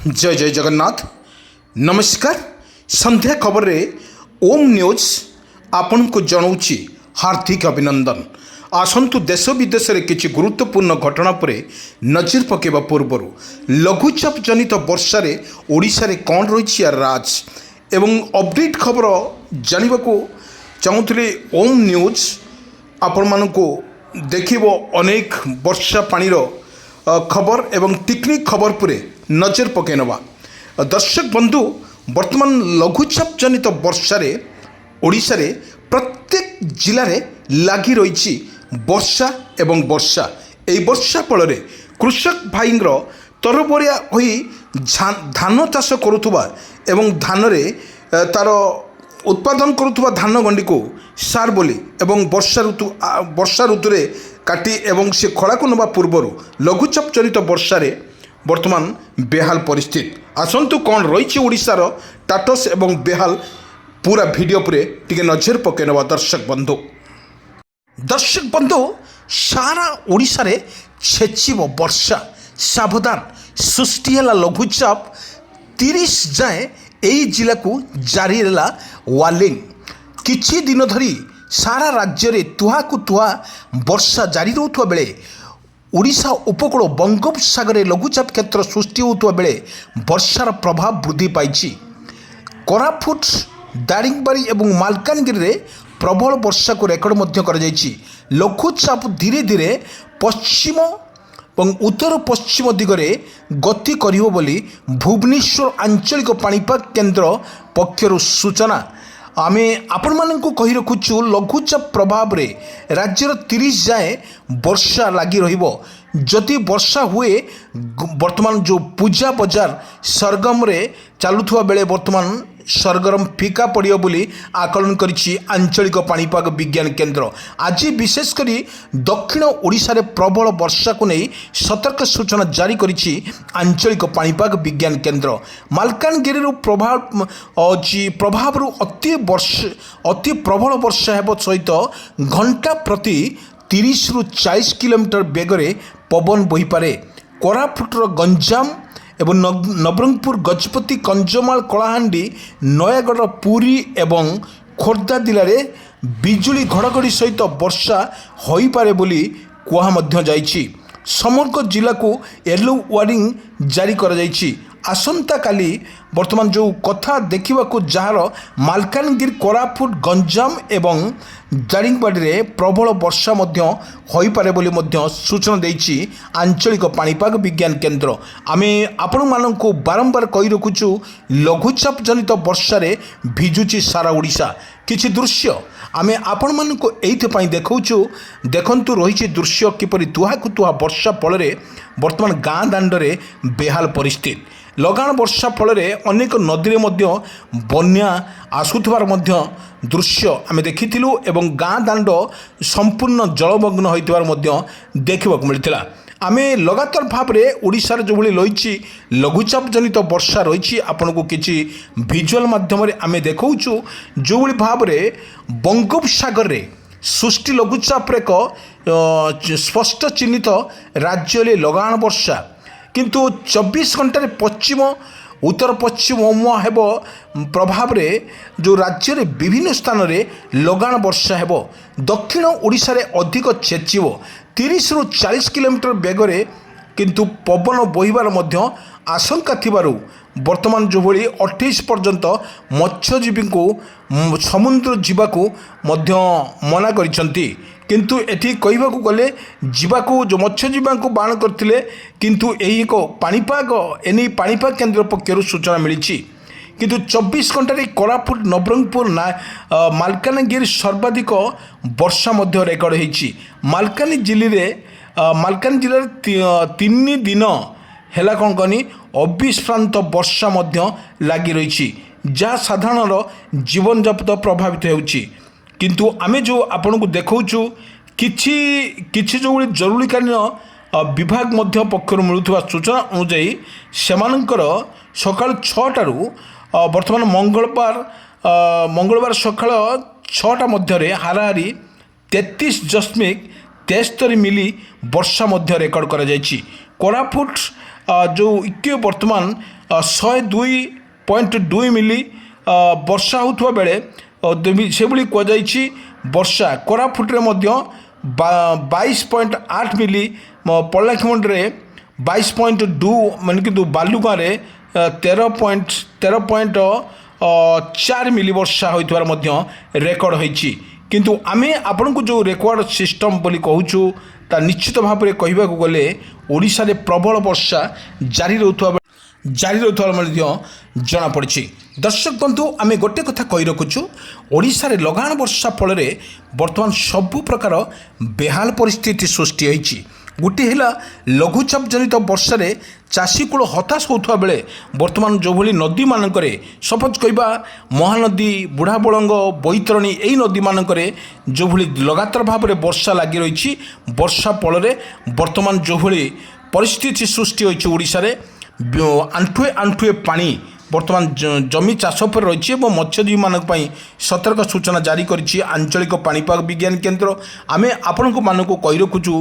ଜୟ ଜୟ ଜଗନ୍ନାଥ। ନମସ୍କାର। ସନ୍ଧ୍ୟା ଖବରରେ ଓମ୍ ନ୍ୟୁଜ୍ ଆପଣଙ୍କୁ ଜଣାଉଛି ହାର୍ଦ୍ଦିକ ଅଭିନନ୍ଦନ। ଆସନ୍ତୁ, ଦେଶ ବିଦେଶରେ କିଛି ଗୁରୁତ୍ୱପୂର୍ଣ୍ଣ ଘଟଣା ଉପରେ ନଜର ପକାଇବା ପୂର୍ବରୁ ଲଘୁଚାପ ଜନିତ ବର୍ଷାରେ ଓଡ଼ିଶାରେ କ'ଣ ରହିଛି ୟାର ରାଜ ଏବଂ ଅପଡ଼େଟ୍ ଖବର ଜାଣିବାକୁ ଚାହୁଁଥିଲି। ଓମ୍ ନ୍ୟୁଜ୍ ଆପଣମାନଙ୍କୁ ଦେଖିବ ଅନେକ ବର୍ଷା ପାଣିର ଖବର ଏବଂ ଟିକ୍ନିକ୍ ଖବର ଉପରେ ନଜର ପକାଇ ନେବା। ଦର୍ଶକ ବନ୍ଧୁ, ବର୍ତ୍ତମାନ ଲଘୁଚାପ ଜନିତ ବର୍ଷାରେ ଓଡ଼ିଶାରେ ପ୍ରତ୍ୟେକ ଜିଲ୍ଲାରେ ଲାଗି ରହିଛି ବର୍ଷା ଏବଂ ବର୍ଷା। ଏହି ବର୍ଷା ଫଳରେ କୃଷକ ଭାଇଙ୍କର ତରବରିଆ ହୋଇ ଧାନ ଚାଷ କରୁଥିବା ଏବଂ ଧାନରେ ତାର ଉତ୍ପାଦନ କରୁଥିବା ଧାନ ଗଣ୍ଡିକୁ ସାର ବୋଲି ଏବଂ ବର୍ଷା ଋତୁରେ କାଟି ଏବଂ ସେ ଖଳାକୁ ନେବା ପୂର୍ବରୁ ଲଘୁଚାପ ଜନିତ ବର୍ଷାରେ ବର୍ତ୍ତମାନ ବେହାଲ ପରିସ୍ଥିତି। ଆସନ୍ତୁ, କ'ଣ ରହିଛି ଓଡ଼ିଶାର ଷ୍ଟାଟସ୍ ଏବଂ ବେହାଲ, ପୁରା ଭିଡ଼ିଓ ଉପରେ ଟିକେ ନଜର ପକାଇ ନେବା ଦର୍ଶକ ବନ୍ଧୁ। ଦର୍ଶକ ବନ୍ଧୁ, ସାରା ଓଡ଼ିଶାରେ ଛେଚିବ ବର୍ଷା, ସାବଧାନ। ସୃଷ୍ଟି ହେଲା ଲଘୁଚାପ, 30 ଯାଏଁ ଏଇ ଜିଲ୍ଲାକୁ ଜାରି ହେଲା ୱାର୍ଣ୍ଣିଂ। କିଛି ଦିନ ଧରି ସାରା ରାଜ୍ୟରେ ତୁହାକୁ ତୁହା ବର୍ଷା ଜାରି ରହୁଥିବା ବେଳେ ଓଡ଼ିଶା ଉପକୂଳ ବଙ୍ଗୋପସାଗରରେ ଲଘୁଚାପ କ୍ଷେତ୍ର ସୃଷ୍ଟି ହେଉଥିବା ବେଳେ ବର୍ଷାର ପ୍ରଭାବ ବୃଦ୍ଧି ପାଇଛି। କୋରାପୁଟ, ଦାରିଙ୍ଗବାଡ଼ି ଏବଂ ମାଲକାନଗିରିରେ ପ୍ରବଳ ବର୍ଷାକୁ ରେକର୍ଡ଼ ମଧ୍ୟ କରାଯାଇଛି। ଲଘୁଚାପ ଧୀରେ ଧୀରେ ପଶ୍ଚିମ ଏବଂ ଉତ୍ତର ପଶ୍ଚିମ ଦିଗରେ ଗତି କରିବ ବୋଲି ଭୁବନେଶ୍ୱର ଆଞ୍ଚଳିକ ପାଣିପାଗ କେନ୍ଦ୍ର ପକ୍ଷରୁ ସୂଚନା। ଆମେ ଆପଣମାନଙ୍କୁ କହି ରଖୁଛୁ, ଲଘୁଚାପ ପ୍ରଭାବରେ ରାଜ୍ୟର 30 ଯାଏଁ ବର୍ଷା ଲାଗି ରହିବ। ଯଦି ବର୍ଷା ହୁଏ, ବର୍ତ୍ତମାନ ଯେଉଁ ପୂଜା ବଜାର ସରଗମରେ ଚାଲୁଥିବା ବେଳେ ବର୍ତ୍ତମାନ ସରଗରମ ଫିକା ପଡ଼ିବ ବୋଲି ଆକଳନ କରିଛି ଆଞ୍ଚଳିକ ପାଣିପାଗ ବିଜ୍ଞାନ କେନ୍ଦ୍ର। ଆଜି ବିଶେଷ କରି ଦକ୍ଷିଣ ଓଡ଼ିଶାରେ ପ୍ରବଳ ବର୍ଷାକୁ ନେଇ ସତର୍କ ସୂଚନା ଜାରି କରିଛି ଆଞ୍ଚଳିକ ପାଣିପାଗ ବିଜ୍ଞାନ କେନ୍ଦ୍ର। ମାଲକାନଗିରିରୁ ପ୍ରଭାବ ଅଛି, ପ୍ରଭାବରୁ ଅତି ବର୍ଷ ଅତି ପ୍ରବଳ ବର୍ଷା ହେବ ସହିତ ଘଣ୍ଟା ପ୍ରତି 30ରୁ 40 କିଲୋମିଟର ବେଗରେ ପବନ ବୋହିପାରେ। କୋରାପୁଟର ଗଞ୍ଜାମ ଏବଂ ନବରଙ୍ଗପୁର, ଗଜପତି, କନ୍ଧମାଳ, କଳାହାଣ୍ଡି, ନୟାଗଡ଼, ପୁରୀ ଏବଂ ଖୋର୍ଦ୍ଧା ଜିଲ୍ଲାରେ ବିଜୁଳି ଘଡ଼ଘଡ଼ି ସହିତ ବର୍ଷା ହୋଇପାରେ ବୋଲି କୁହା ମଧ୍ୟ ଯାଇଛି। ସମଗ୍ର ଜିଲ୍ଲାକୁ ୟେଲୋ ୱାର୍ଣ୍ଣିଂ ଜାରି କରାଯାଇଛି। ଆସନ୍ତାକାଲି ବର୍ତ୍ତମାନ ଯେଉଁ କଥା ଦେଖିବାକୁ ଯାହାର ମାଲକାନଗିରି, କୋରାପୁଟ, ଗଞ୍ଜାମ ଏବଂ ଦାରିଙ୍ଗବାଡ଼ିରେ ପ୍ରବଳ ବର୍ଷା ମଧ୍ୟ ହୋଇପାରେ ବୋଲି ମଧ୍ୟ ସୂଚନା ଦେଇଛି ଆଞ୍ଚଳିକ ପାଣିପାଗ ବିଜ୍ଞାନ କେନ୍ଦ୍ର। ଆମେ ଆପଣମାନଙ୍କୁ ବାରମ୍ବାର କହି ରଖୁଛୁ, ଲଘୁଚାପ ଜନିତ ବର୍ଷାରେ ଭିଜୁଛି ସାରା ଓଡ଼ିଶା। କିଛି ଦୃଶ୍ୟ ଆମେ ଆପଣମାନଙ୍କୁ ଏଇଥିପାଇଁ ଦେଖାଉଛୁ। ଦେଖନ୍ତୁ, ରହିଛି ଦୃଶ୍ୟ କିପରି ତୁହାକୁ ତୁହା ବର୍ଷା ଫଳରେ ବର୍ତ୍ତମାନ ଗାଁ ଦାଣ୍ଡରେ ବେହାଲ ପରିସ୍ଥିତି। ଲଗାଣ ବର୍ଷା ଫଳରେ ଅନେକ ନଦୀରେ ମଧ୍ୟ ବନ୍ୟା ଆସୁଥିବାର ମଧ୍ୟ ଦୃଶ୍ୟ ଆମେ ଦେଖିଥିଲୁ ଏବଂ ଗାଁ ଦାଣ୍ଡ ସମ୍ପୂର୍ଣ୍ଣ ଜଳମଗ୍ନ ହୋଇଥିବାର ମଧ୍ୟ ଦେଖିବାକୁ ମିଳିଥିଲା। ଆମେ ଲଗାତାର ଭାବରେ ଓଡ଼ିଶାରେ ଯେଉଁଭଳି ରହିଛି ଲଘୁଚାପ ଜନିତ ବର୍ଷା ରହିଛି, ଆପଣଙ୍କୁ କିଛି ଭିଜୁଆଲ୍ ମାଧ୍ୟମରେ ଆମେ ଦେଖାଉଛୁ। ଯେଉଁଭଳି ଭାବରେ ବଙ୍ଗୋପସାଗରରେ ସୃଷ୍ଟି ଲଘୁଚାପରେ ଏକ ସ୍ପଷ୍ଟ ଚିହ୍ନିତ ରାଜ୍ୟରେ ଲଗାଣ ବର୍ଷା, କିନ୍ତୁ 24 ଘଣ୍ଟାରେ ପଶ୍ଚିମ ଉତ୍ତର ପଶ୍ଚିମ ମୁହାଁ ହେବ ପ୍ରଭାବରେ ଯେଉଁ ରାଜ୍ୟରେ ବିଭିନ୍ନ ସ୍ଥାନରେ ଲଗାଣ ବର୍ଷା ହେବ। ଦକ୍ଷିଣ ଓଡ଼ିଶାରେ ଅଧିକ ଛେଚିବ। 30ରୁ 40 କିଲୋମିଟର ବେଗରେ କିନ୍ତୁ ପବନ ବୋହିବାର ମଧ୍ୟ ଆଶଙ୍କା ଥିବାରୁ ବର୍ତ୍ତମାନ ଯେଉଁଭଳି 28 ପର୍ଯ୍ୟନ୍ତ ମତ୍ସ୍ୟଜୀବୀଙ୍କୁ ସମୁଦ୍ର ଯିବାକୁ ମଧ୍ୟ ମନା କରିଛନ୍ତି। କିନ୍ତୁ ଏଠି କହିବାକୁ ଗଲେ ଯିବାକୁ ଯେଉଁ ମତ୍ସ୍ୟଜୀବୀଙ୍କୁ ବାରଣ କରିଥିଲେ, କିନ୍ତୁ ଏହି ଏକ ପାଣିପାଗ ଏନେଇ ପାଣିପାଗ କେନ୍ଦ୍ର ପକ୍ଷରୁ ସୂଚନା ମିଳିଛି। କିନ୍ତୁ 24 ଘଣ୍ଟାରେ କୋରାପୁଟ, ନବରଙ୍ଗପୁର ନା ମାଲକାନଗିରି ସର୍ବାଧିକ ବର୍ଷା ମଧ୍ୟ ରେକର୍ଡ଼ ହେଇଛି। ମାଲକାନଗିରି ଜିଲ୍ଲାରେ 3 ଦିନ ହେଲା କ'ଣ କହନି ଅବିଶ୍ରାନ୍ତ ବର୍ଷା ମଧ୍ୟ ଲାଗି ରହିଛି, ଯାହା ସାଧାରଣର ଜୀବନଯାପନ ପ୍ରଭାବିତ ହେଉଛି। କିନ୍ତୁ ଆମେ ଯେଉଁ ଆପଣଙ୍କୁ ଦେଖାଉଛୁ, କିଛି କିଛି ଯେଉଁଭଳି ଜରୁରୀକାଳୀନ ବିଭାଗ ମଧ୍ୟ ପକ୍ଷରୁ ମିଳୁଥିବା ସୂଚନା ଅନୁଯାୟୀ ସେମାନଙ୍କର ସକାଳ 6ଟାରୁ ବର୍ତ୍ତମାନ ମଙ୍ଗଳବାର ସକାଳ 6ଟା ମଧ୍ୟରେ ହାରାହାରି 33.73 ମିଲି ବର୍ଷା ମଧ୍ୟ ରେକର୍ଡ଼ କରାଯାଇଛି। କୋରାପୁଟ ଯେଉଁ ଇକ୍ୟୁ ବର୍ତ୍ତମାନ 102.2 ମିଲି ବର୍ଷା ହେଉଥିବା ବେଳେ ସେଭଳି କୁହାଯାଇଛି। ବର୍ଷା କୋରାପୁଟରେ ମଧ୍ୟ 22.8 ମିଲି, ପରଳାଖେମୁଣ୍ଡିରେ 22.2 ମାନେ, କିନ୍ତୁ ବାଲୁଗାଁରେ 13.4 ମିଲି ବର୍ଷା ହୋଇଥିବାର ମଧ୍ୟ ରେକର୍ଡ଼ ହୋଇଛି। କିନ୍ତୁ ଆମେ ଆପଣଙ୍କୁ ଯେଉଁ ରେକର୍ଡ଼ ସିଷ୍ଟମ୍ ବୋଲି କହୁଛୁ, ତା ନିଶ୍ଚିତ ଭାବରେ କହିବାକୁ ଗଲେ ଓଡ଼ିଶାରେ ପ୍ରବଳ ବର୍ଷା ଜାରି ରହୁଥିବା ମଧ୍ୟ ଜଣାପଡ଼ିଛି। ଦର୍ଶକ ବନ୍ଧୁ, ଆମେ ଗୋଟେ କଥା କହି ରଖୁଛୁ, ଓଡ଼ିଶାରେ ଲଗାଣ ବର୍ଷା ଫଳରେ ବର୍ତ୍ତମାନ ସବୁ ପ୍ରକାର ବେହାଲ ପରିସ୍ଥିତି ସୃଷ୍ଟି ହୋଇଛି। ଗୋଟିଏ ହେଲା ଲଘୁଚାପ ଜନିତ ବର୍ଷାରେ ଚାଷୀକୂଳ ହତାଶ ହେଉଥିବା ବେଳେ ବର୍ତ୍ତମାନ ଯେଉଁଭଳି ନଦୀମାନଙ୍କରେ, ସପୋଜ କହିବା ମହାନଦୀ, ବୁଢ଼ାବଳଙ୍ଗ, ବୈତରଣୀ, ଏଇ ନଦୀମାନଙ୍କରେ ଯେଉଁଭଳି ଲଗାତାର ଭାବରେ ବର୍ଷା ଲାଗି ରହିଛି, ବର୍ଷା ଫଳରେ ବର୍ତ୍ତମାନ ଯେଉଁଭଳି ପରିସ୍ଥିତି ସୃଷ୍ଟି ହୋଇଛି ଓଡ଼ିଶାରେ, ଆଣ୍ଠୁଏ ଆଣ୍ଠୁଏ ପାଣି ବର୍ତ୍ତମାନ ଜମି ଚାଷ ଉପରେ ରହିଛି ଏବଂ ମତ୍ସ୍ୟଜୀବୀମାନଙ୍କ ପାଇଁ ସତର୍କ ସୂଚନା ଜାରି କରିଛି ଆଞ୍ଚଳିକ ପାଣିପାଗ ବିଜ୍ଞାନ କେନ୍ଦ୍ର। ଆମେ ଆପଣଙ୍କ ମାନଙ୍କୁ କହି ରଖୁଛୁ,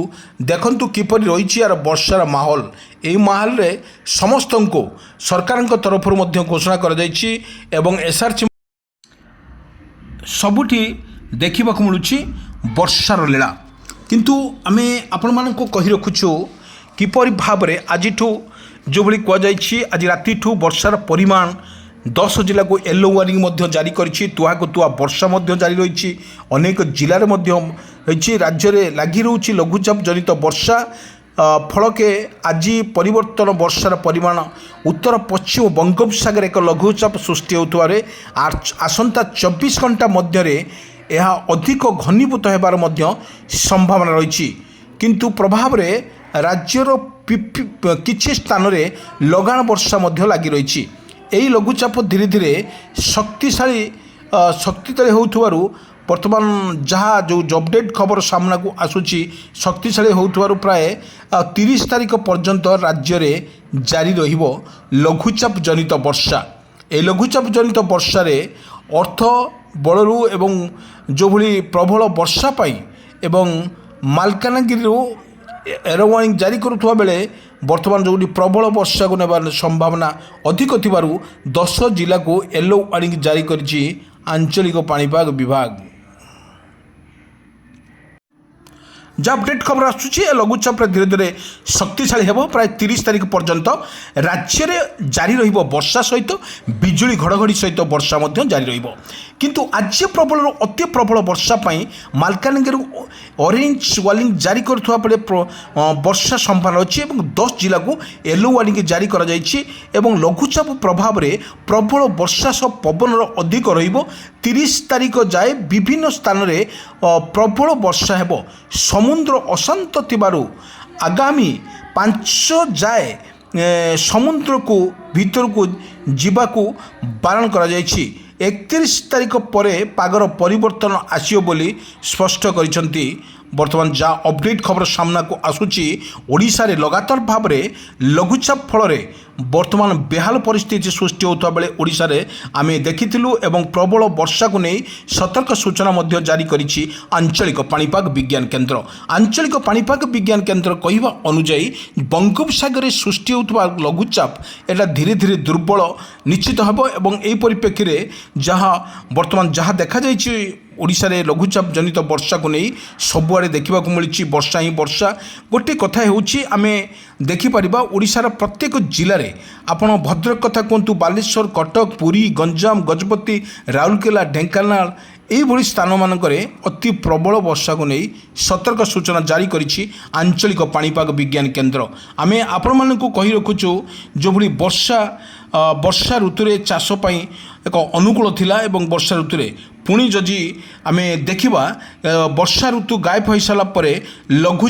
ଦେଖନ୍ତୁ କିପରି ରହିଛି ଏହାର ବର୍ଷାର ମାହୋଲ। ଏହି ମାହୋଲରେ ସମସ୍ତଙ୍କୁ ସରକାରଙ୍କ ତରଫରୁ ମଧ୍ୟ ଘୋଷଣା କରାଯାଇଛି ଏବଂ ଏସ୍ଆର୍ସି ସବୁଠି ଦେଖିବାକୁ ମିଳୁଛି ବର୍ଷାର ଲୀଳା। କିନ୍ତୁ ଆମେ ଆପଣମାନଙ୍କୁ କହି ରଖୁଛୁ କିପରି ଭାବରେ ଆଜିଠୁ ଯେଉଁଭଳି କୁହାଯାଇଛି, ଆଜି ରାତିଠୁ ବର୍ଷାର ପରିମାଣ 10 ଜିଲ୍ଲାକୁ ୟେଲୋ ୱାର୍ଣ୍ଣିଂ ମଧ୍ୟ ଜାରି କରିଛି। ତୁହାକୁ ତୁହା ବର୍ଷା ମଧ୍ୟ ଜାରି ରହିଛି, ଅନେକ ଜିଲ୍ଲାରେ ମଧ୍ୟ ହୋଇଛି। ରାଜ୍ୟରେ ଲାଗି ରହୁଛି ଲଘୁଚାପ ଜନିତ ବର୍ଷା। ଫଳକେ ଆଜି ପରିବର୍ତ୍ତନ ବର୍ଷାର ପରିମାଣ ଉତ୍ତର ପଶ୍ଚିମ ବଙ୍ଗୋପସାଗରରେ ଏକ ଲଘୁଚାପ ସୃଷ୍ଟି ହେଉଥିବାରେ ଆସନ୍ତା 24 ଘଣ୍ଟା ମଧ୍ୟରେ ଏହା ଅଧିକ ଘନୀଭୂତ ହେବାର ମଧ୍ୟ ସମ୍ଭାବନା ରହିଛି। କିନ୍ତୁ ପ୍ରଭାବରେ ରାଜ୍ୟର କିଛି ସ୍ଥାନରେ ଲଗାଣ ବର୍ଷା ମଧ୍ୟ ଲାଗି ରହିଛି। ଏହି ଲଘୁଚାପ ଧୀରେ ଧୀରେ ଶକ୍ତିଶାଳୀ ହେଉଥିବାରୁ ବର୍ତ୍ତମାନ ଯାହା ଯେଉଁ ଅପଡ଼େଟ୍ ଖବର ସାମ୍ନାକୁ ଆସୁଛି, ଶକ୍ତିଶାଳୀ ହେଉଥିବାରୁ ପ୍ରାୟ 30 ତାରିଖ ପର୍ଯ୍ୟନ୍ତ ରାଜ୍ୟରେ ଜାରି ରହିବ ଲଘୁଚାପ ଜନିତ ବର୍ଷା। ଏହି ଲଘୁଚାପ ଜନିତ ବର୍ଷାରେ ଅର୍ଥ ବଳରୁ ଏବଂ ଯେଉଁଭଳି ପ୍ରବଳ ବର୍ଷା ପାଇଁ ଏବଂ ମାଲକାନଗିରିରୁ ୟେଲୋ ୱାର୍ଣ୍ଣିଂ ଜାରି କରୁଥିବା ବେଳେ ବର୍ତ୍ତମାନ ଯେଉଁଠି ପ୍ରବଳ ବର୍ଷାକୁ ନେବାର ସମ୍ଭାବନା ଅଧିକ ଥିବାରୁ 10 ଜିଲ୍ଲାକୁ ୟେଲୋ ୱାର୍ଣ୍ଣିଂ ଜାରି କରିଛି ଆଞ୍ଚଳିକ ପାଣିପାଗ ବିଭାଗ। ଯାହା ଅପଡେଟ୍ ଖବର ଆସୁଛି, ଏ ଲଘୁଚାପରେ ଧୀରେ ଧୀରେ ଶକ୍ତିଶାଳୀ ହେବ। ପ୍ରାୟ 30 ତାରିଖ ପର୍ଯ୍ୟନ୍ତ ରାଜ୍ୟରେ ଜାରି ରହିବ ବର୍ଷା ସହିତ ବିଜୁଳି ଘଡ଼ଘଡ଼ି ସହିତ ବର୍ଷା ମଧ୍ୟ ଜାରି ରହିବ। କିନ୍ତୁ ଆଜି ପ୍ରବଳରୁ ଅତି ପ୍ରବଳ ବର୍ଷା ପାଇଁ ମାଲକାନଗିରିରୁ ଅରେଞ୍ଜ ୱାର୍ଣ୍ଣିଂ ଜାରି କରୁଥିବା ବେଳେ ବର୍ଷା ସମ୍ଭାବନା ଅଛି ଏବଂ 10 ଜିଲ୍ଲାକୁ ୟେଲୋ ୱାର୍ଣ୍ଣିଂ ଜାରି କରାଯାଇଛି ଏବଂ ଲଘୁଚାପ ପ୍ରଭାବରେ ପ୍ରବଳ ବର୍ଷା ସହ ପବନର ଅଧିକ ରହିବ। 30 ତାରିଖ ଯାଏ ବିଭିନ୍ନ ସ୍ଥାନରେ ପ୍ରବଳ ବର୍ଷା ହେବ। ସମୁଦ୍ର ଅଶାନ୍ତ ଥିବାରୁ ଆଗାମୀ 5 ଯାଏ ସମୁଦ୍ରକୁ ଭିତରକୁ ଯିବାକୁ ବାରଣ କରାଯାଇଛି। 31 ତାରିଖ ପରେ ପାଗର ପରିବର୍ତ୍ତନ ଆସିବ ବୋଲି ସ୍ପଷ୍ଟ କରିଛନ୍ତି। ବର୍ତ୍ତମାନ ଯାହା ଅପଡେଟ୍ ଖବର ସାମ୍ନାକୁ ଆସୁଛି, ଓଡ଼ିଶାରେ ଲଗାତାର ଭାବରେ ଲଘୁଚାପ ଫଳରେ ବର୍ତ୍ତମାନ ବେହାଲ ପରିସ୍ଥିତି ସୃଷ୍ଟି ହେଉଥିବା ବେଳେ ଓଡ଼ିଶାରେ ଆମେ ଦେଖିଥିଲୁ ଏବଂ ପ୍ରବଳ ବର୍ଷାକୁ ନେଇ ସତର୍କ ସୂଚନା ମଧ୍ୟ ଜାରି କରିଛି ଆଞ୍ଚଳିକ ପାଣିପାଗ ବିଜ୍ଞାନ କେନ୍ଦ୍ର। ଆଞ୍ଚଳିକ ପାଣିପାଗ ବିଜ୍ଞାନ କେନ୍ଦ୍ର କହିବା ଅନୁଯାୟୀ, ବଙ୍ଗୋପସାଗରରେ ସୃଷ୍ଟି ହେଉଥିବା ଲଘୁଚାପ ଏଇଟା ଧୀରେ ଧୀରେ ଦୁର୍ବଳ ନିଶ୍ଚିତ ହେବ ଏବଂ ଏହି ପରିପ୍ରେକ୍ଷୀରେ ଯାହା ବର୍ତ୍ତମାନ ଯାହା ଦେଖାଯାଇଛି, ଓଡ଼ିଶାରେ ଲଘୁଚାପ ଜନିତ ବର୍ଷାକୁ ନେଇ ସବୁଆଡ଼େ ଦେଖିବାକୁ ମିଳିଛି ବର୍ଷା ହିଁ ବର୍ଷା। ଗୋଟିଏ କଥା ହେଉଛି, ଆମେ ଦେଖିପାରିବା ଓଡ଼ିଶାର ପ୍ରତ୍ୟେକ ଜିଲ୍ଲାରେ, ଆପଣ ଭଦ୍ରକ କଥା କୁହନ୍ତୁ, ବାଲେଶ୍ୱର, କଟକ, ପୁରୀ, ଗଞ୍ଜାମ, ଗଜପତି, ରାଉରକେଲା, ଢେଙ୍କାନାଳ, ଏଇଭଳି ସ୍ଥାନମାନଙ୍କରେ ଅତି ପ୍ରବଳ ବର୍ଷାକୁ ନେଇ ସତର୍କ ସୂଚନା ଜାରି କରିଛି ଆଞ୍ଚଳିକ ପାଣିପାଗ ବିଜ୍ଞାନ କେନ୍ଦ୍ର। ଆମେ ଆପଣମାନଙ୍କୁ କହି ରଖୁଛୁ, ଯେଉଁଭଳି ବର୍ଷା ଋତୁରେ ଚାଷ ପାଇଁ ଏକ ଅନୁକୂଳ ଥିଲା ଏବଂ ବର୍ଷା ଋତୁରେ ପୁଣି ଯଦି ଆମେ ଦେଖିବା, ବର୍ଷା ଋତୁ ଗାୟବ ହୋଇସାରିଲା ପରେ ଲଘୁ